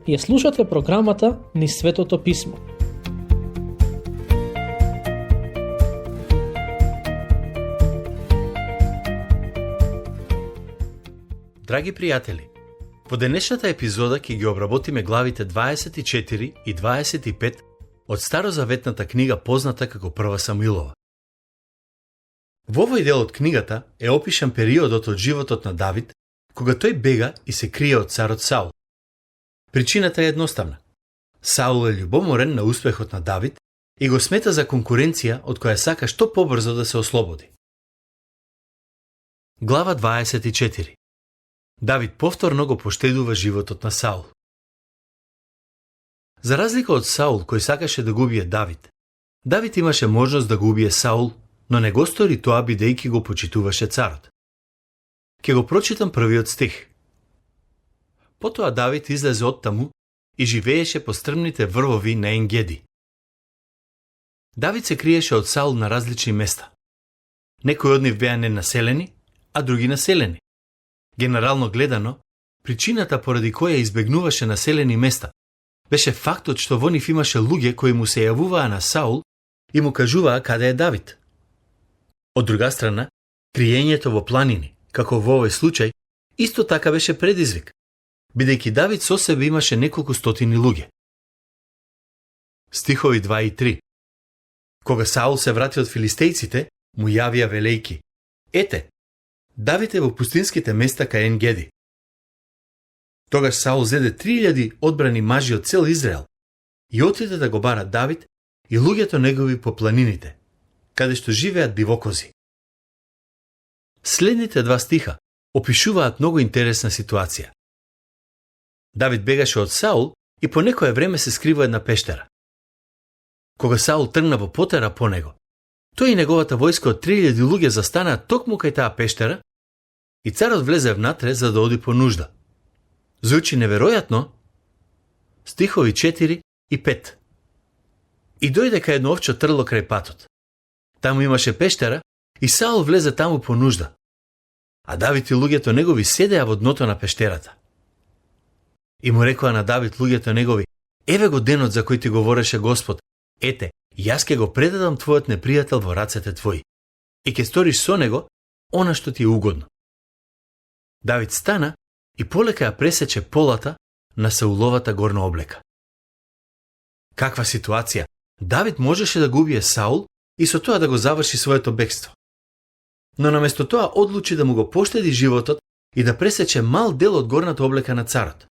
Ја слушате програмата Низ Светото Писмо. Драги пријатели, во денешната епизода ќе ги обработиме главите 24 и 25 од Старозаветната книга позната како Прва Самуилова. Во овој дел од книгата е опишан периодот од животот на Давид, кога тој бега и се крие од царот Саул. Причината е едноставна. Саул е љубоморен на успехот на Давид и го смета за конкуренција од која сака што побрзо да се ослободи. Глава 24. Давид повторно го поштедува животот на Саул. За разлика од Саул кој сакаше да го убие Давид, Давид имаше можност да го убие Саул, но не го стори тоа бидејќи го почитуваше царот. Ке го прочитам првиот стих. Потоа Давид излезе од таму и живееше по стрмните врвови на Енгеди. Давид се криеше од Саул на различни места. Некои од нив беа ненаселени, а други населени. Генерално гледано, причината поради која избегнуваше населени места беше фактот што во нив имаше луѓе кои му се јавуваа на Саул и му кажуваа каде е Давид. Од друга страна, криењето во планини, како во овој случај, исто така беше предизвик, бидејќи Давид со себе имаше неколку стотини луѓе. Стихови 2 и 3. Кога Саул се врати од филистејците, му јавија велејки: Ете, Давид е во пустинските места кај Енгеди. Тогаш Саул зеде 3000 одбрани мажи од цел Израел и отиде да го бара Давид и луѓето негови по планините, каде што живеат бивокози. Следните два стиха опишуваат многу интересна ситуација. Давид бегаше од Саул и по некое време се скрива во една пештера. Кога Саул тргна во потера по него, тој и неговата војска од 3000 луѓе застанаа токму кај таа пештера и царот влезе внатре за да оди по нужда. Звучи неверојатно? Стихови 4 и 5. И дојде кај едно овче трло крај патот. Таму имаше пештера и Саул влезе таму по нужда. А Давид и луѓето негови седеа во дното на пештерата. И му рекоа на Давид луѓето негови: Еве го денот за кој ти говореше Господ. Ете, јас ке го предадам твојот непријател во рацете твои и ке сториш со него она што ти е угодно. Давид стана и полека ја пресече полата на Сауловата горна облека. Каква ситуација! Давид можеше да го убие Саул и со тоа да го заврши своето бегство. Но наместо тоа одлучи да му го поштеди животот и да пресече мал дел од горната облека на царот.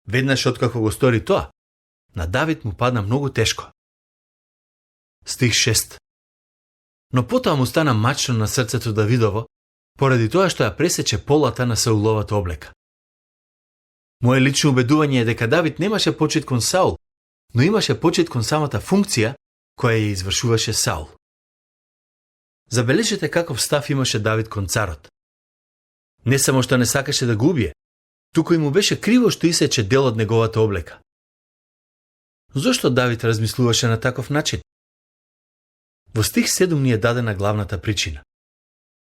Веднаш откако го стори тоа, на Давид му падна многу тешко. Стих 6. Но потоа му стана мачно на срцето Давидово, поради тоа што ја пресече полата на Сауловата облека. Моje лично убедување е дека Давид немаше почит кон Саул, но имаше почит кон самата функција која ја извршуваше Саул. Забележете каков став имаше Давид кон царот. Не само што не сакаше да го убие, туку и му беше криво што исече дел од неговата облека. Зошто Давид размислуваше на таков начин? Во стих 7 ни е дадена главната причина.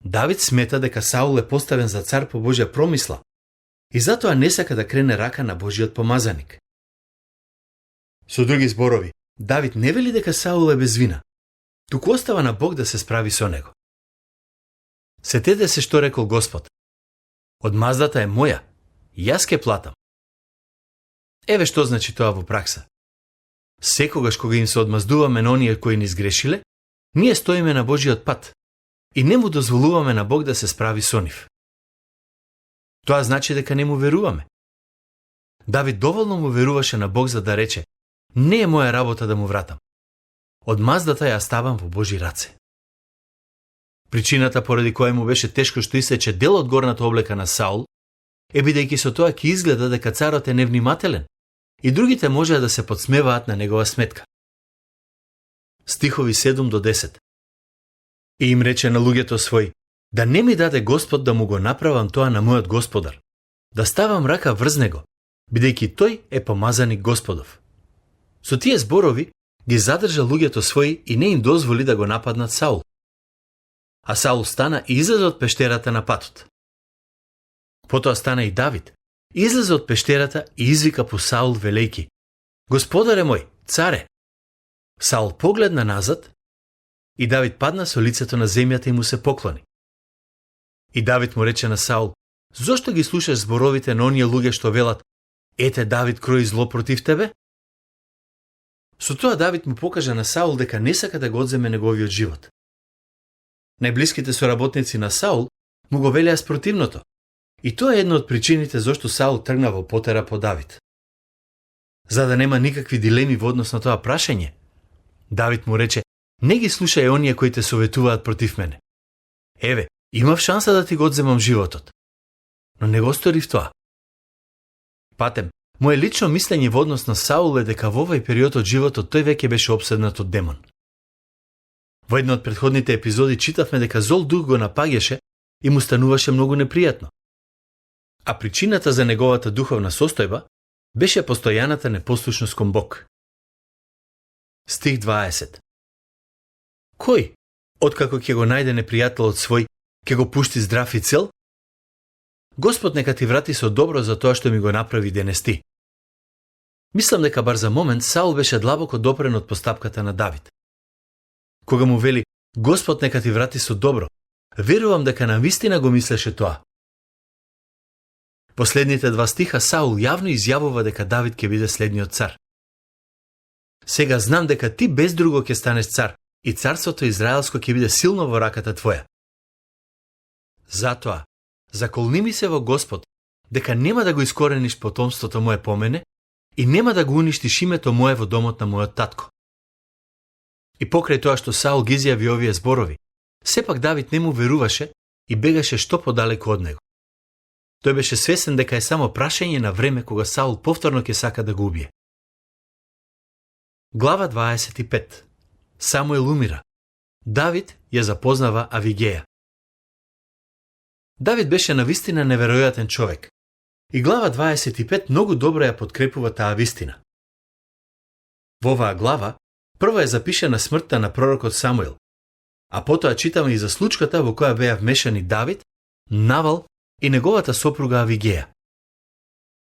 Давид смета дека Саул е поставен за цар по Божја промисла и затоа не сака да крене рака на Божиот помазаник. Со други зборови, Давид не вели дека Саул е без вина, туку остава на Бог да се справи со него. Сетете се што рекол Господ: Одмаздата е моја, јас ке платам. Еве што значи тоа во пракса. Секогаш кога им се одмаздуваме на оние кои ни сгрешиле, ние стоиме на Божиот пат и не му дозволуваме на Бог да се справи со нив. Тоа значи дека не му веруваме. Давид доволно му веруваше на Бог за да рече: Не е моја работа да му вратам. Одмаздата ја ставам во Божи раце. Причината поради која му беше тешко што исече дел од горната облека на Саул е бидејќи со тоа ќе изгледа дека царот е невнимателен и другите можеа да се подсмеваат на негова сметка. Стихови 7 до 10. И им рече на луѓето своји: Да не ми даде Господ да му го направам тоа на мојот Господар, да ставам рака врз него, бидејќи тој е помазаник Господов. Со тие зборови ги задржа луѓето своји и не им дозволи да го нападнат Саул. А Саул стана и излезе од пештерата на патот. Потоа стана и Давид излезе од пештерата и извика по Саул велејки: Господаре мој, царе! Саул погледна назад и Давид падна со лицето на земјата и му се поклони. И Давид му рече на Саул: Зошто ги слушаш зборовите на оние луѓе што велат: Ете, Давид крои зло против тебе? Со тоа Давид му покажа на Саул дека не сака да го одземе неговиот живот. Најблиските соработници на Саул му го велеа спротивното. И тоа е една од причините зошто Саул тргна во потера по Давид. За да нема никакви дилеми во однос на тоа прашање, Давид му рече: Не ги слушај оние кои те советуваат против мене. Еве, имав шанса да ти го одземам животот, но не го сторив тоа. Патем, моje лично мислење во однос на Саул е дека во овој период од животот тој веќе беше обседнат од демон. Во една од претходните епизоди читавме дека зол дух го напаѓаше и му стануваше многу непријатно. А причината за неговата духовна состојба беше постојаната непослушност кон Бог. Стих 20. Кој, откако ќе го најде непријателот свој, ќе го пушти здрав и цел? Господ нека ти врати со добро за тоа што ми го направи денес ти. Мислам дека бар за момент Саул беше длабоко допрен од постапката на Давид. Кога му вели: Господ нека ти врати со добро, верувам дека навистина го мислеше тоа. Последните два стиха Саул јавно изјавува дека Давид ќе биде следниот цар. Сега знам дека ти без друго ќе станеш цар и царството израелско ќе биде силно во раката твоја. Затоа, заколни ми се во Господ дека нема да го искорениш потомството мое по мене и нема да го уништиш името мое во домот на мојот татко. И покрај тоа што Саул ги изјави овие зборови, сепак Давид не му веруваше и бегаше што подалеку од него. Тој беше свесен дека е само прашање на време кога Саул повторно ќе сака да го убие. Глава 25. Самуел умира. Давид ја запознава Авигеја. Давид беше навистина неверојатен човек. И глава 25 многу добро ја подкрепува таа вистина. Во оваа глава прво е запишана смртта на пророкот Самуил, а потоа читаме и за случката во која беа вмешани Давид, Навал и неговата сопруга Авигеја.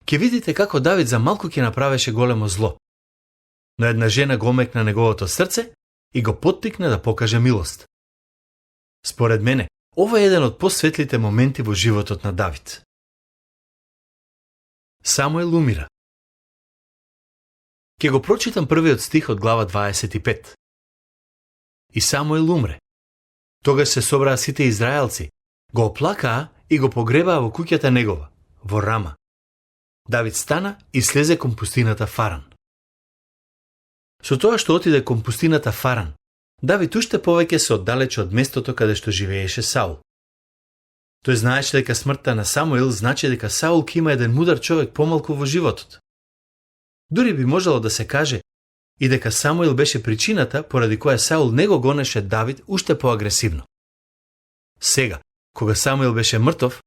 Ке видите како Давид за малку ќе направеше големо зло, но една жена го омекна неговото срце и го поттикна да покаже милост. Според мене, ова е еден од посветлите моменти во животот на Давид. Самуел умира. Ке го прочитам првиот стих од глава 25. И Самуел умре. Тогаш се собраа сите израелци, го оплакаа и го погребаа во куќата негова, во Рама. Давид стана и слезе кон пустината Фаран. Со тоа што отиде кон пустината Фаран, Давид уште повеќе се оддалече од местото каде што живееше Саул. Тој знаеше дека смртта на Самуил значи дека Саул ќе има еден мудар човек помалку во животот. Дури би можело да се каже и дека Самуил беше причината поради која Саул не го гонеше Давид уште поагресивно. Сега, кога Самуил беше мртов,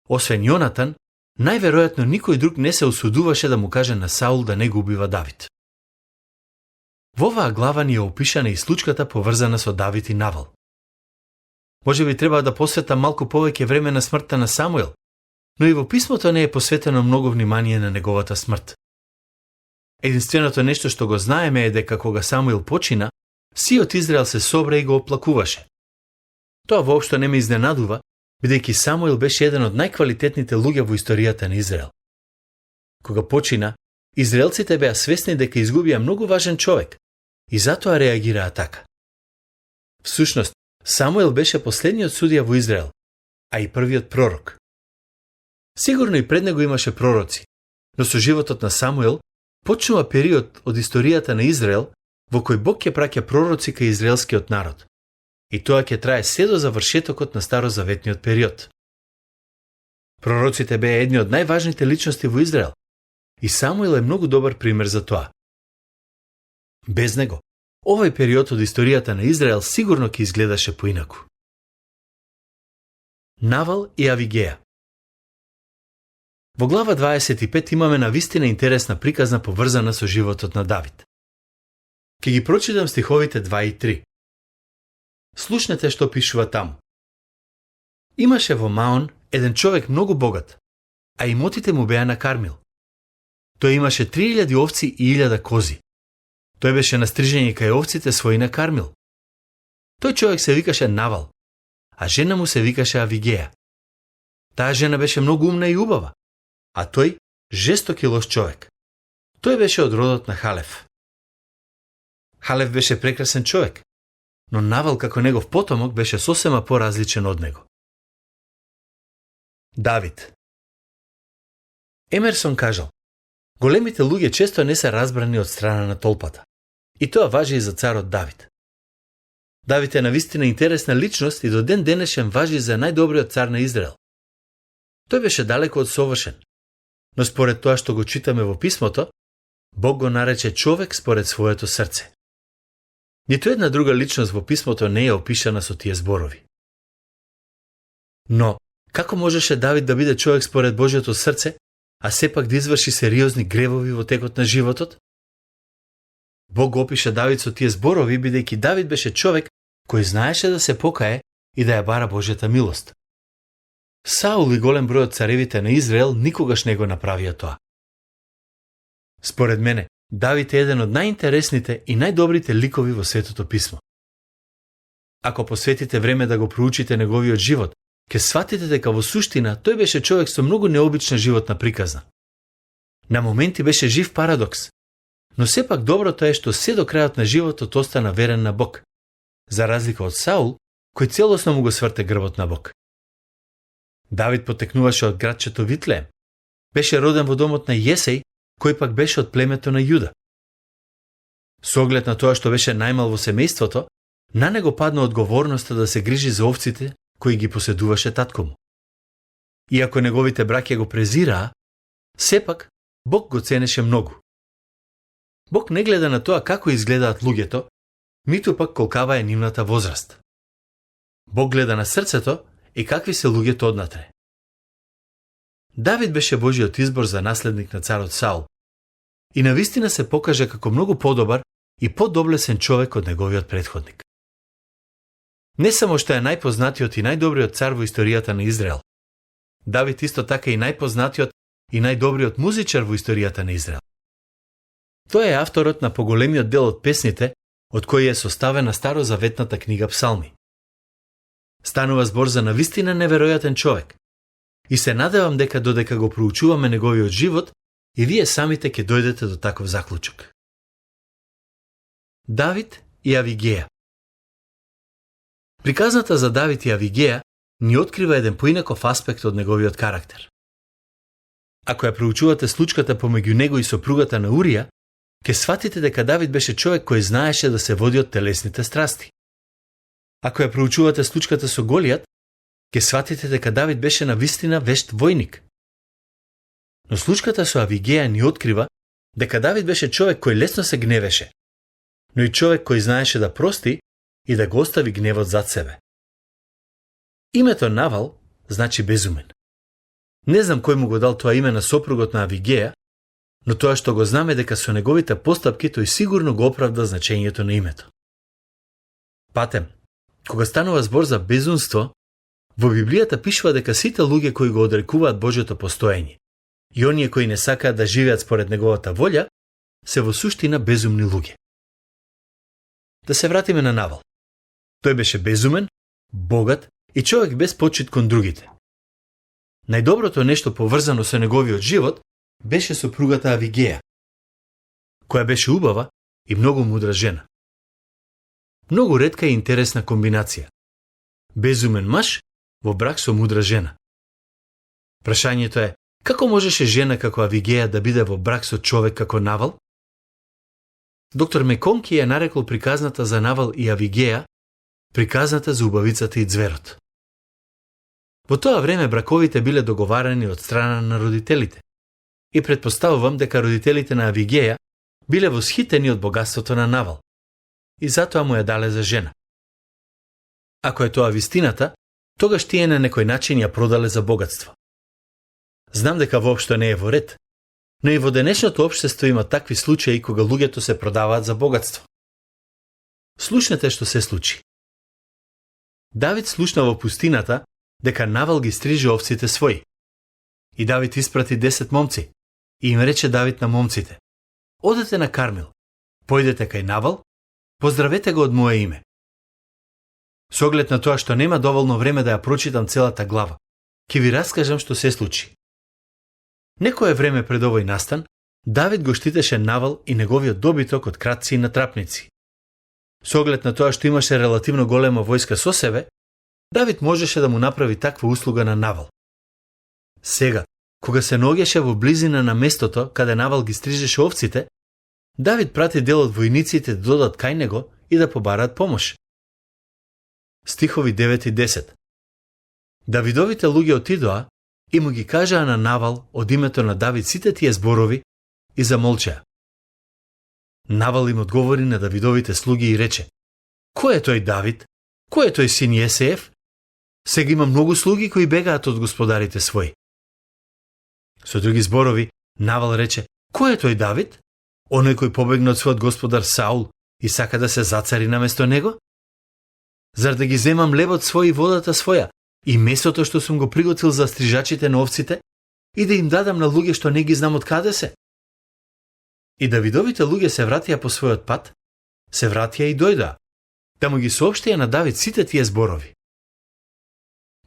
освен Јонатан, најверојатно никој друг не се усудуваше да му каже на Саул да не го убива Давид. Во оваа глава ни е опишана и случката поврзана со Давид и Навал. Може би треба да посветам малку повеќе време на смртта на Самуил, но и во писмото не е посветено многу внимание на неговата смрт. Единственото нешто што го знаеме е дека кога Самуил почина, сиот Израел се собра и го оплакуваше. Тоа воопшто не ме изненадува, бидејќи Самуил беше еден од најквалитетните луѓе во историјата на Израел. Кога почина, израелците беа свесни дека изгубија многу важен човек и затоа реагираа така. Всушност, Самуил беше последниот судија во Израел, а и првиот пророк. Сигурно и пред него имаше пророци, но со животот на Самуил почнува период од историјата на Израел во кој Бог ќе праќа пророци кај израелскиот народ. И тоа ќе трае се до завршетокот на старозаветниот период. Пророците беа едни од најважните личности во Израел и Самуил е многу добар пример за тоа. Без него, овој период од историјата на Израел сигурно ќе изгледаше поинаку. Навал и Авигеја. Во глава 25 имаме навистина интересна приказна поврзана со животот на Давид. Ке ги прочитам стиховите 2 и 3. Слушнете што пишува таму. Имаше во Маон еден човек многу богат. а имотите му беа на Кармил. Тој имаше 3000 овци и 1000 кози. Тој беше настрижен кај овците своји на Кармил. Тој човек се викаше Навал, а жена му се викаше Авигеја. Таа жена беше многу умна и убава, а тој жесток и лош човек. Тој беше од родот на Халев. Халев беше прекрасен човек, но Навал како негов потомок беше сосема поразличен од него. Давид. Емерсон кажал: големите луѓе често не се разбрани од страна на толпата. И тоа важи и за царот Давид. Давид е навистина интересна личност и до ден денешен важи за најдобриот цар на Израел. Тој беше далеко од совршен, но според тоа што го читаме во писмото, Бог го нарече човек според своето срце. Ниту една друга личност во писмото не е опишана со тие зборови. Но, како можеше Давид да биде човек според Божјото срце, а сепак да изврши сериозни гревови во текот на животот? Бог го опиша Давид со тие зборови, бидејќи Давид беше човек кој знаеше да се покае и да ја бара Божјата милост. Саул и голем број од царевите на Израел никогаш не го направија тоа. Според мене, Давид е еден од најинтересните и најдобрите ликови во Светото писмо. Ако посветите време да го проучите неговиот живот, ќе сватите дека во суштина тој беше човек со многу необична животна приказна. На моменти беше жив парадокс, но сепак доброто е што се до крајот на животот остана верен на Бог, за разлика од Саул, кој целосно му го сврте грбот на Бог. Давид потекнуваше од градчето Витлеем. Беше роден во домот на Јесеј, кој пак беше од племето на Јуда. Со оглед на тоа што беше најмал во семејството, на него падна одговорноста да се грижи за овците кои ги поседуваше татко му. Иако неговите браќа го презираа, сепак Бог го ценеше многу. Бог не гледа на тоа како изгледаат луѓето, ниту пак колкава е нивната возраст. Бог гледа на срцето и какви се луѓето однатре. Давид беше Божиот избор за наследник на царот Саул и навистина се покажа како многу подобар и подоблесен човек од неговиот претходник. Не само што е најпознатиот и најдобриот цар во историјата на Израел, Давид исто така и најпознатиот и најдобриот музичар во историјата на Израел. Тој е авторот на поголемиот дел од песните, од кои е составена старозаветната книга Псалми. Станува збор за навистина неверојатен човек. И се надевам дека додека го проучуваме неговиот живот, и вие самите ќе дојдете до таков заклучок. Давид и Авигеја. Приказната за Давид и Авигеја ни открива еден поинаков аспект од неговиот карактер. Ако ја проучувате случката помеѓу него и сопругата на Урија, ќе сватите дека Давид беше човек кој знаеше да се води од телесните страсти. Ако ја проучувате случката со Голијат, ќе сватите дека Давид беше навистина вешт војник. Но случката со Авигеја ни открива дека Давид беше човек кој лесно се гневеше, но и човек кој знаеше да прости и да го остави гневот зад себе. Името Навал значи безумен. Не знам кој му го дал тоа име на сопругот на Авигеја, но тоа што го знаме дека со неговите постапки тој сигурно го оправда значењето на името. Патем, кога станува збор за безумство, во Библијата пишува дека сите луѓе кои го одрекуваат Божјото постоење и оние кои не сакаат да живеат според неговата волја, се во суштина безумни луѓе. Да се вратиме на Навал. Тој беше безумен, богат и човек без почит кон другите. Најдоброто нешто поврзано со неговиот живот беше сопругата Авигеја, која беше убава и многу мудра жена. Многу ретка и интересна комбинација. Безумен маж во брак со мудра жена. Прашањето е, како можеше жена како Авигеја да биде во брак со човек како Навал? Доктор Меконки ја нарекол приказната за Навал и Авигеја приказната за убавицата и ѕверот. Во тоа време браковите биле договарани од страна на родителите и претпоставувам дека родителите на Авигеја биле восхитени од богатството на Навал и затоа му ја дале за жена. Ако е тоа вистината, тогаш тие на некој начин ја продале за богатство. Знам дека воопшто не е во ред, но и во денешното општество има такви случаи кога луѓето се продаваат за богатство. Слушнете што се случи. Давид слушна во пустината дека Навал ги стрижи овците своји. И Давид испрати 10 момци. И им рече Давид на момците: одете на Кармил, појдете кај Навал, поздравете го од мое име. Со оглед на тоа што нема доволно време да ја прочитам целата глава, ќе ви раскажам што се случи. Некое време пред овој настан, Давид го штитеше Навал и неговиот добиток од кратци и натрапници. Со оглед на тоа што имаше релативно голема војска со себе, Давид можеше да му направи таква услуга на Навал. Сега, кога се наоѓаше во близина на местото каде Навал ги стрижеше овците, Давид прати дел од војниците да додат кај него и да побараат помош. Стихови 9 и 10. Давидовите луѓе отидоа и му ги кажаа на Навал од името на Давид сите тие зборови и замолчаа. Навал им одговори на Давидовите слуги и рече: кој е тој Давид? Кој е тој син Јесеев? Сега има многу слуги кои бегаат од господарите своји. Со други зборови, Навал рече: кој е тој Давид? Оној кој побегна од својот господар Саул и сака да се зацари наместо него? Зар да ги земам лебот свој и водата своја и месото што сум го приготвил за стрижачите на овците и да им дадам на луѓе што не ги знам од каде се? И Давидовите луѓе се вратија по својот пат, се вратија и дојдоа, да му ги соопштија на Давид сите тие зборови.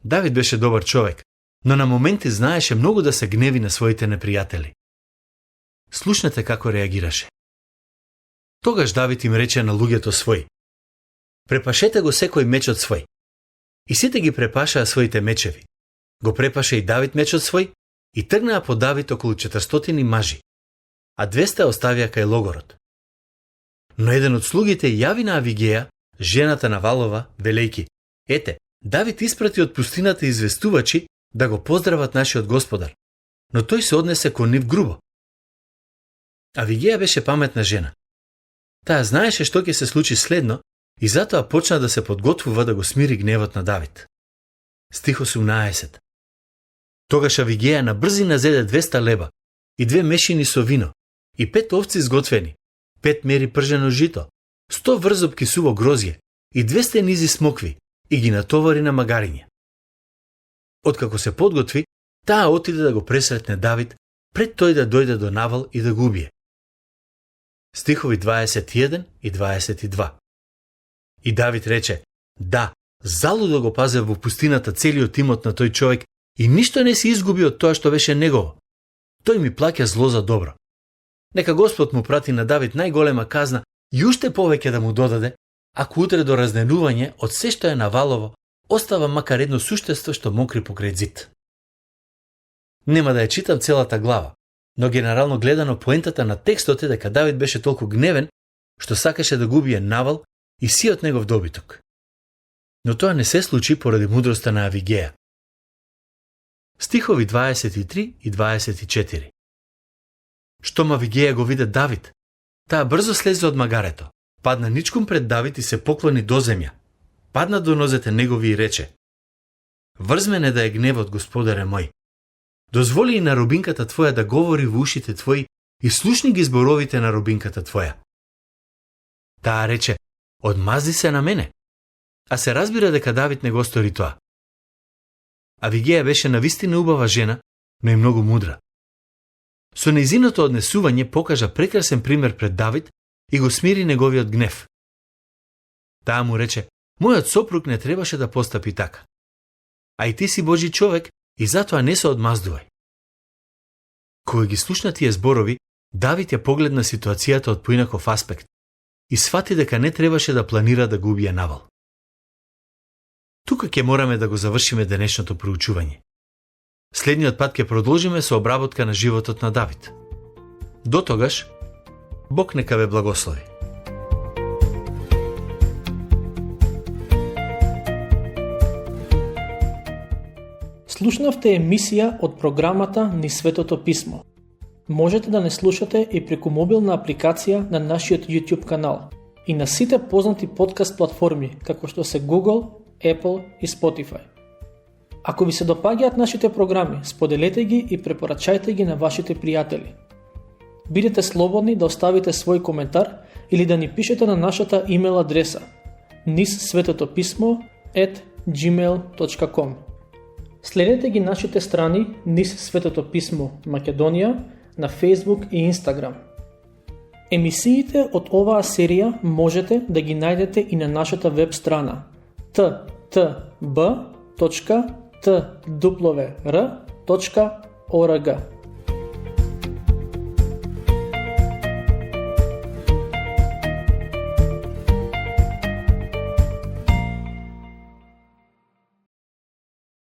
Давид беше добар човек, но на моменти знаеше многу да се гневи на своите непријатели. Слушнете како реагираше. Тогаш Давид им рече на луѓето свој: препашете го секој мечот свој. И сите ги препашаа своите мечеви. Го препаше и Давид мечот свој и тргнаа по Давид околу 400 мажи, а 200 оставија кај логорот. Но еден од слугите јави на Авигеја, жената на Валова, велејки: ете, Давид испрати од пустината известувачи да го поздрават нашиот господар, но тој се однесе кон нив грубо. Авигеја беше паметна жена. Таа знаеше што ќе се случи следно и затоа почна да се подготвува да го смири гневот на Давид. Стих 18. Тогаш Авигеја на брзина зеде 200 леба и 2 мешини со вино и 5 овци сготвени, 5 мери пржено жито, 100 врзопки суво грозје и 200 низи смокви и ги натовари на магариње. Откако се подготви, таа отиде да го пресретне Давид пред тој да дојде до Навал и да го убие. Стихови 21 и 22. И Давид рече: да, залудо го пазев во пустината целиот имот на тој човек и ништо не се изгуби од тоа што беше негово. Тој ми плаќа зло за добро. Нека Господ му прати на Давид најголема казна и уште повеќе да му додаде, ако утре до разненување од се што е Навалово остава макар едно суштество што мокри покрај зид. Нема да ја читам целата глава, но генерално гледано поентата на текстот е дека Давид беше толку гневен што сакаше да го убие Навал и сиот негов добиток. Но тоа не се случи поради мудроста на Авигеја. Стихови 23 и 24. Штом Авигеја го виде Давид, таа брзо слезе од магарето, падна ничком пред Давид и се поклони до земја. Падна до нозете негови и рече: врз мене да е гневот, господаре мој. Дозволи и на робинката твоја да говори во ушите твои и слушни ги зборовите на робинката твоја. Таа рече: одмазди се на мене. А се разбира дека Давид не го стори тоа. Авигеја беше навистина убава жена, но и многу мудра. Со нејзиното однесување покажа прекрасен пример пред Давид и го смири неговиот гнев. Таа му рече: мојот сопруг не требаше да постапи така. А и ти си Божи човек и затоа не се одмаздувај. Кога ги слушна тие зборови, Давид ја погледна ситуацијата од поинаков аспект и сфати дека не требаше да планира да го убие Навал. Тука ќе мораме да го завршиме денешното проучување. Следниот пат ќе продолжиме со обработка на животот на Давид. До тогаш, Бог нека ве благослови. Слушнавте емисија од програмата Низ Светото Писмо. Можете да не слушате и преку мобилна апликација на нашиот YouTube канал и на сите познати подкаст платформи како што се Google, Apple и Spotify. Ако ви се допаѓаат нашите програми, споделете ги и препорачајте ги на вашите пријатели. Бидете слободни да оставите свој коментар или да ни пишете на нашата имейл адреса nizsvetotopисmo@gmail.com. Следете ги нашите страни низ Светото писмо Македонија на Facebook и Instagram. Емисиите од оваа серија можете да ги најдете и на нашата веб страна ttb.twr.org.